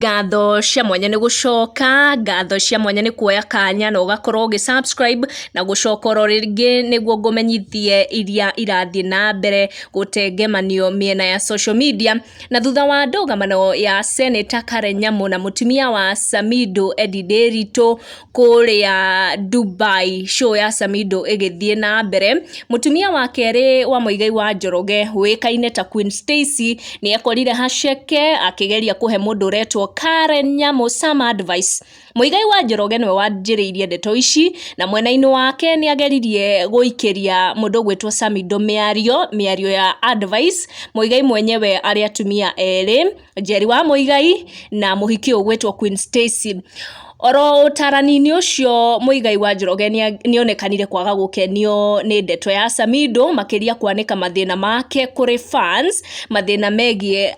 Ngatho cia mwanya nĩ gũcoka, ngatho cia mwanya nĩ kuoya kanya na ũgakorwo ũgĩ subscribe na gũcoka oro rĩngĩ nĩguo ngũmenyithie iria irathiĩ na mbere gũtengemanio mĩena ya social media. Na thutha wa ndũgamano ya Senator Karen Nyamu na mũtumia wa Samido Eddie Nderitu kũrĩa Dubai, show ya Samido ĩgĩthiĩ na mbere, mũtumia wa kerĩ wa Muigai wa Njoroge ũĩkaine ta Queen Stacy nĩ ekorire haceke akĩgeria kũhe mũndũ ũretwo Karen Nyamu some advice. Muigai wa Njoroge nĩwe wanjĩrĩirie ndeto ici na mwena-inĩ wake nĩ ageririe gũikĩria mũndũ ũgwĩtwo Samido mĩario, mĩario ya advice. Muigai mwenyewe arĩ atumia erĩ, Njeri wa Muigai na mũhiki ũyũ ũgwĩtwo Queen Stacy. Oro ũtarani-inĩ ũcio Muigai wa Njoroge nĩ onekanire kwaga gũkenio nĩ ndeto ya Samido makĩria kwanĩka mathĩna make kũrĩ fans, mathĩna megiĩ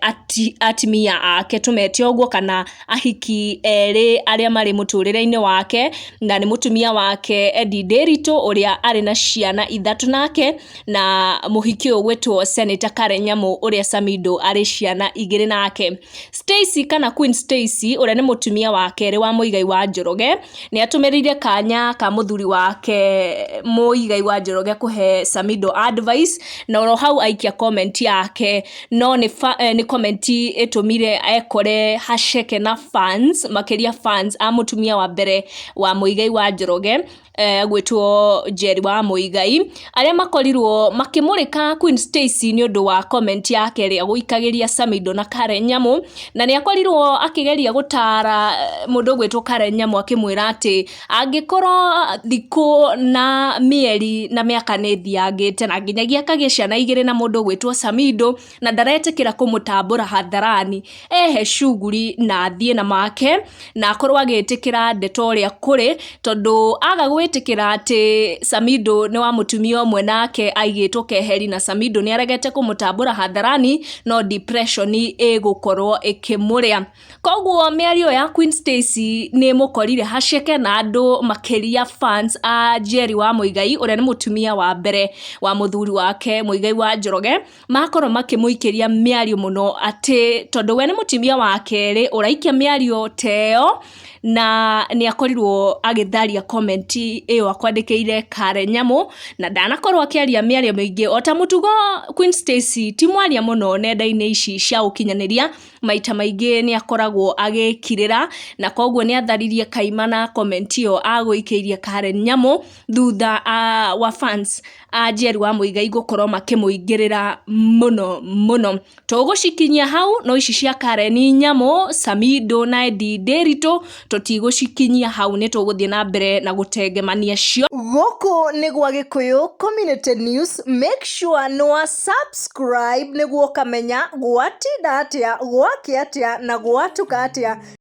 atumia ake tũmete ũguo kana ahiki erĩ arĩa marĩ mũtũrĩre-inĩ wake, na nĩ mũtumia wake Eddie Nderitu ũrĩa arĩ na ciana ithatũ nake, na mũhiki ũyũ ũgwĩtwo Senator Karen Nyamu ũrĩa Samido arĩ ciana igĩrĩ nake. Stacy kana Queen Stacy ũrĩa nĩ mũtumia wa kerĩ wa Muigai wa Njoroge nĩ atũmĩrire kanya ka mũthuri wake Muigai wa Njoroge kũhe Samido advice, na oro hau aikia comment yake, no nĩ comment ĩtũmire ekore haceke na fans, makĩria fans a mũtumia wa mbere wa Muigai wa Njoroge gwĩtwo Njeri wa Muigai, arĩa makorirwo makĩmũrĩka Queen Stacy nĩ ũndũ wa comment yake ĩrĩa gũikagĩria Samido na Karen Nyamu, na nĩ akorirwo akĩgeria gũtara mũndũ ũgwĩtwo Karen Nyamu akĩmwĩra atĩ angĩkorwo thikũ na mĩeri na mĩaka nĩ ĩthiangĩte na nginyagia akagĩa ciana igĩrĩ na mũndũ ũgwĩtwo Samido na ndaretĩkĩra kũmũtambũra hadharani, ehe shughuli na athiĩ na make na akorwo agĩtĩkĩra ndeto ũrĩa kũrĩ, tondũ aga gwĩtĩkĩra atĩ Samido nĩ wa mũtumia ũmwe nake aigĩtwo keheri na Samido nĩ aregete kũmũtambũra hadharani, no depression ĩgũkorwo ĩkĩmũrĩa. Koguo mĩario ya Queen Stacy nĩ ĩmũkorire haceke na andũ makĩria fans a Njeri wa Muigai ũrĩa nĩ mũtumia wa mbere wa mũthuri wake Muigai wa Njoroge, makorwo makĩmũikĩria mĩario mũno atĩ tondũ we nĩ mũtumia wa kerĩ ũraikia mĩario ta ĩyo, na nĩ akorirwo agĩtharia comment ĩyo akwandĩkĩire Karen Nyamu, na ndanakorwo akĩaria mĩario mĩingĩ o ta mũtugo. Queen Stacy ti mwaria mũno nenda-inĩ ici cia ũkinyanĩria, maita maingĩ nĩ akoragwo agĩkirĩra, na koguo nĩ atharirie kaimana comment ĩyo agũikĩirie Karen Nyamu thutha wa fans a Njeri wa Muigai gũkorwo makĩmũingĩrĩra mũno mũno. Tũgũcikinyia hau, no ici cia Karen Nyamu, Samido na Eddie Nderitu tũtigũcikinyia hau, nĩ tũgũthiĩ na mbere na gũtengemania cio. Gũkũ nĩ gwa Gĩkũyũ Community News. Make sure nĩ wa subscribe nĩguo ũkamenya gwatinda atĩa, gwakĩa atĩa na gwatuka atĩa.